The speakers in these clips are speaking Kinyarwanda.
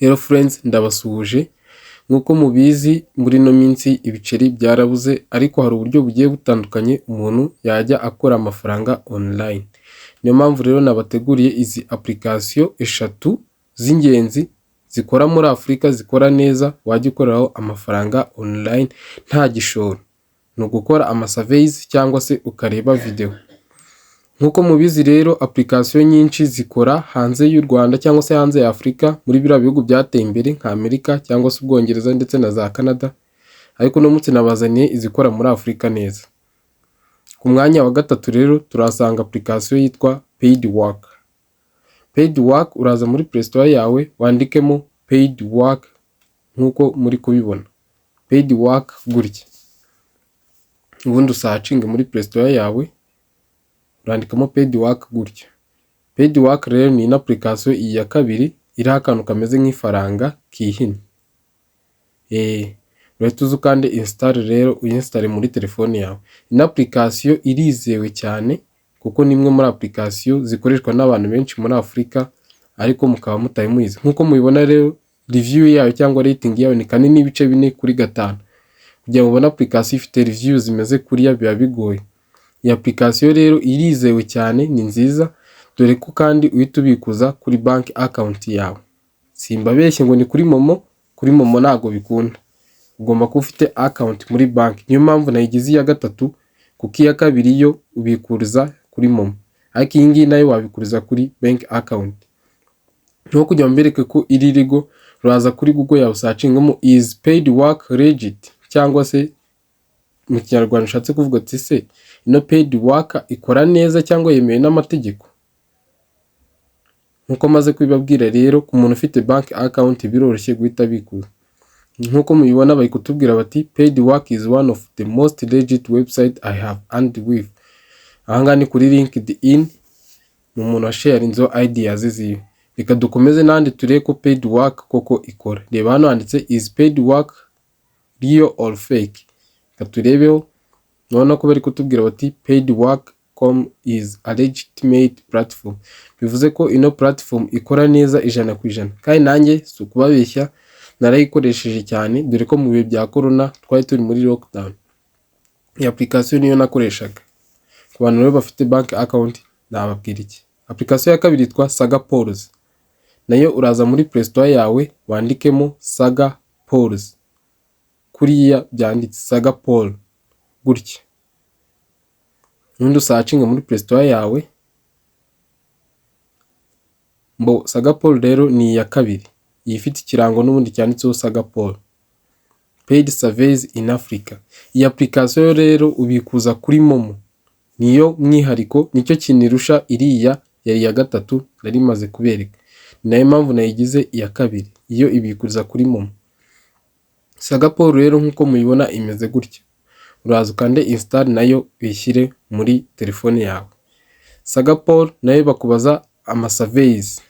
Hello friends, ndabasuhuje. Nk'uko mubizi, muri ino minsi ibiceri byarabuze, ariko hari uburyo bugiye butandukanye umuntu yajya akora amafaranga online. Niyo mpamvu rero nabateguriye izi application eshatu z'ingenzi zikora muri Afurika, zikora neza, wajya ukoreraho amafaranga online nta gishoro. Ni ugukora amasurveys cyangwa se ukareba video. Nk'uko mubizi rero, application nyinshi zikora hanze y'u Rwanda cyangwa se hanze ya Afurika, muri biriya bihugu byateye imbere nka Amerika cyangwa se Ubwongereza ndetse na za Canada, ariko uno munsi nabazaniye izikora muri Afurika neza. Ku mwanya wa gatatu rero turahasanga application yitwa Paid Work. Paid Work, uraza muri Play Store yawe wandikemo Paid Work nk'uko muri kubibona. Paid Work gutya. Ubundi usearchinge muri Play Store yawe, urandikamo Paid Work gutya. Paid Work rero ni ino application, iyi ya kabiri iriho akantu kameze nk'ifaranga kihinnye. Urahita uza ukande install rero, uyinstalle muri telefone yawe. Ino application irizewe cyane kuko ni imwe muri application zikoreshwa n'abantu benshi muri Afurika, ariko mukaba mutari muyizi. Nk'uko mubibona rero, review yayo cyangwa rating yayo ni 4.5 kuri 5. Kugira ngo ubone application ifite review zimeze kuriya biba bigoye. Iyi application rero irizewe cyane, ni nziza, dore ko kandi uhita ubikuza kuri bank account yawe. Simbabeshye ngo ni kuri MoMo, kuri MoMo ntabwo bikunda. Ugomba kuba ufite account muri banki. Niyo mpamvu nayigize iya gatatu, kuko iya kabiri yo ubikuriza kuri MoMo. Ariko iyi ngiyi nayo wabikuriza kuri bank account. Nko kugira ngo mbereke ko iri legal, uraza kuri Google yawe usearchingemo "Is paid work legit?", cyangwa se mu Kinyarwanda ushatse kuvuga ati: "Se ino paid work ikora neza cyangwa yemewe n'amategeko?" Nk'uko maze kubibabwira rero, ku muntu ufite bank account biroroshye guhita abikuza. Nk'uko mubibona, bari kutubwira bati: "Paid Work is one of the most legit website I have earned with." Ahangaha ni kuri LinkedIn, ni umuntu washarinzeho ideas ziwe. Reka dukomeze n'ahandi turebe ko Paid Work koko ikora. Reba hano handitse "Is paid work real or fake?" Reka turebeho. Urabona ko bari kutubwira bati: "Paidwork.com is a legitimate platform." Bivuze ko ino platform ikora neza 100%. Kandi nanjye si ukubabeshya, narayikoresheje cyane, dore ko mu bihe bya corona twari turi muri lockdown. Iyi application niyo nakoreshaga. Ku bantu rero bafite bank account nababwira iki? Application ya kabiri yitwa Saga Polls. Nayo uraza muri Play Store yawe wandikemo Saga Polls. Kuriya byanditse Saga Poll gutya. Ubundi usearchinge muri Play Store yawe. Mbo Saga Poll rero ni iya kabiri. Iyi ifite ikirango n'ubundi cyanditseho Saga Poll. Paid surveys in Africa. Iyi application rero ubikuza kuri MoMo. Niyo mwihariko, nicyo kintu irusha iriya yari iya gatatu nari maze kubereka. Ni nayo mpamvu nayigize iya kabiri. Iyo ibikuza kuri MoMo. Saga Poll rero nk'uko mubibona imeze gutya. Uraza ukande install, nayo uyishyire muri telefone yawe. Saga Poll nayo bakubaza amasurveys.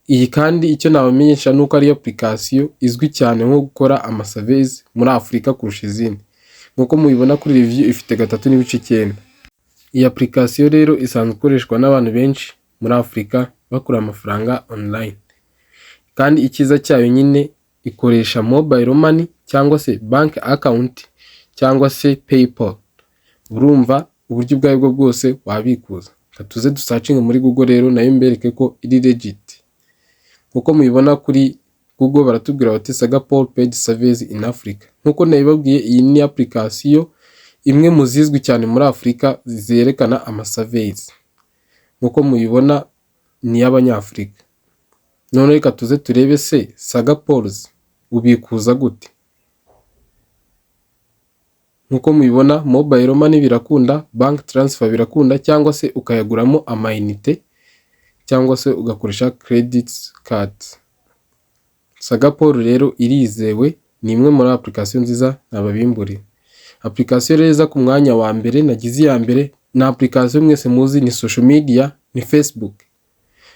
Iyi kandi icyo nabamenyesha ni uko ari application izwi cyane nko gukora amasurveys muri Afurika kurusha izindi. Nk'uko mubibona kuri review ifite 3.9. Iyi application rero isanzwe ikoreshwa n'abantu benshi muri Afurika bakura amafaranga online. Kandi icyiza cyayo nyine, ikoresha mobile money cyangwa se bank account cyangwa se PayPal. Urumva uburyo ubwo aribwo bwose wabikuza. Reka tuze dusearchinge muri Google rero, nayo mbereke ko iri legit. Nkuko mubibona kuri Google, baratubwira bati: "Saga Poll paid surveys in Africa." Nkuko nabibabwiye, iyi ni application imwe mu zizwi cyane muri Afurika zerekana amasurveys. Nkuko mubibona ni iy'Abanyafurika. None reka tuze turebe se Saga Polls ubikuza gute? Nkuko mubibona, mobile money birakunda, bank transfer birakunda, cyangwa se ukayaguramo amayinite, cyangwa se ugakoresha credit card. Saga Poll rero irizewe, ni imwe muri application nziza nababimburiye. Application rero iza ku mwanya wa mbere, nagize iya mbere, ni application mwese muzi, ni social media, ni Facebook.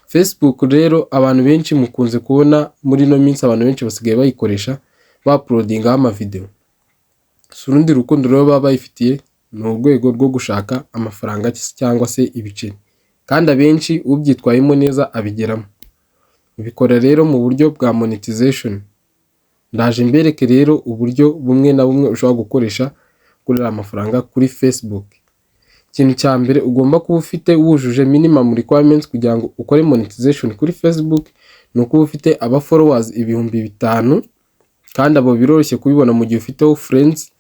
Facebook rero abantu benshi mukunze kubona muri ino minsi, abantu benshi basigaye bayikoresha bauploadingaho amavideo. Si urundi rukundo rero baba bayifitiye, ni urwego rwo gushaka amafaranga cyangwa se ibiceri. Kandi abenshi ubyitwayemo neza abigeramo. Ubikora rero mu buryo bwa monetization. Ndaje mbereke rero uburyo bumwe na bumwe ushobora gukoresha ukorera amafaranga kuri Facebook. Ikintu cya mbere ugomba kuba ufite wujuje minimum requirements kugira ngo ukore monetization kuri Facebook ni ukuba ufite aba followers 5000, kandi abo biroroshye kubibona mu gihe ufiteho friends.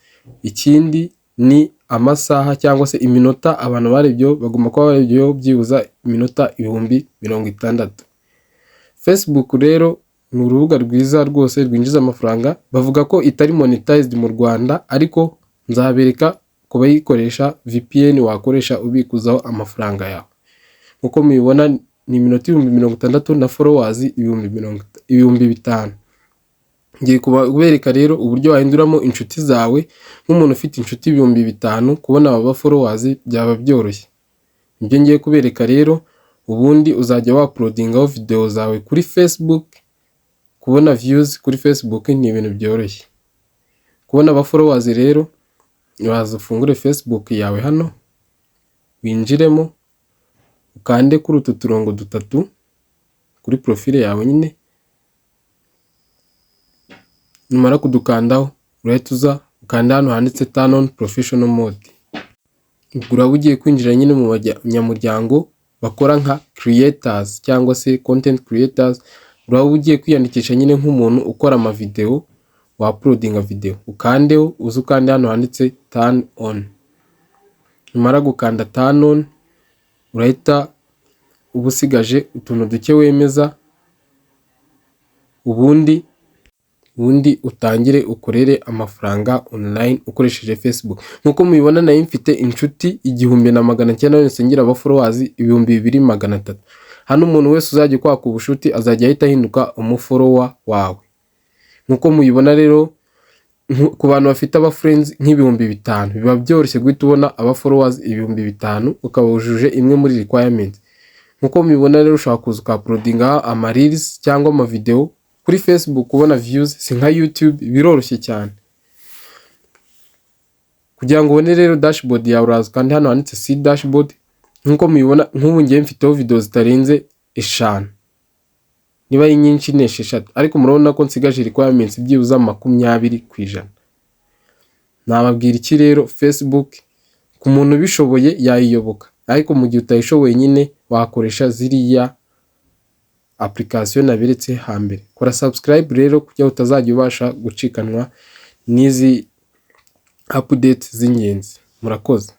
Ikindi ni amasaha cyangwa se iminota abantu barebyeho, bagomba kuba barebyeho byibuze iminota 60,000. Facebook rero ni urubuga rwiza rwose rwinjiza amafaranga. Bavuga ko itari monetized mu Rwanda, ariko nzabereka ku bayikoresha VPN wakoresha ubikuzaho amafaranga yawe. Nk'uko mubibona, ni iminota 60,000 na followers 5000. Ngiye kubereka rero uburyo wahinduramo inshuti zawe. Nk'umuntu ufite inshuti 5000, kubona aba followers byaba byoroshye. Nibyo ngiye kubereka rero. Ubundi uzajya wauploadingaho video zawe kuri Facebook. Kubona views kuri Facebook ni ibintu byoroshye. Kubona aba followers rero, uraza ufungure Facebook yawe hano, winjiremo, ukande kuri utu turongo dutatu kuri profile yawe nyine. Numara kudukandaho, urahita uza ukanda hano handitse "Turn on professional mode". Ubwo uraba ugiye kwinjira nyine mu banyamuryango bakora nka creators cyangwa se content creators. Uraba ugiye kwiyandikisha nyine nk'umuntu ukora amavideo, wauploadinga video. Ukandeho, uze ukande hano handitse "Turn on". Numara gukanda "Turn on", urahita uba usigaje utuntu duke wemeza, ubundi utangire ukorere amafaranga online ukoresheje Facebook. Nk'uko mubibona, nayo mfite inshuti 1900, yose ngira aba followers 2300. Hano umuntu wese uzajya ukwaka ubushuti azajya ahita ahinduka umufollower wawe. Nk'uko mubibona rero, ku bantu bafite aba friends nk'ibihumbi 5000, biba byoroshye guhita ubona aba followers 5000, ukaba wujuje imwe muri requirement. Nk'uko mubibona rero, ushobora kuza ukauploadinga ama reels cyangwa ama video kuri Facebook. Kubona views si nka YouTube, biroroshye cyane. Kugira ngo ubone rero dashboard yawe, uraza kandi hano handitse "See dashboard". Nk'uko mubibona, nk'ubu ngiye mfiteho video zitarenze eshanu, niba ari nyinshi ni esheshatu, ariko murabona ko nsigaje requirements byibuze 20%. Nababwira iki rero? Facebook ku muntu ubishoboye yayiyoboka, ariko mu gihe utayishoboye nyine wakoresha ziriya application naberetse hambere. Kora subscribe rero kugira ngo utazajya ubasha gucikanwa n'izi update z'ingenzi. Murakoze.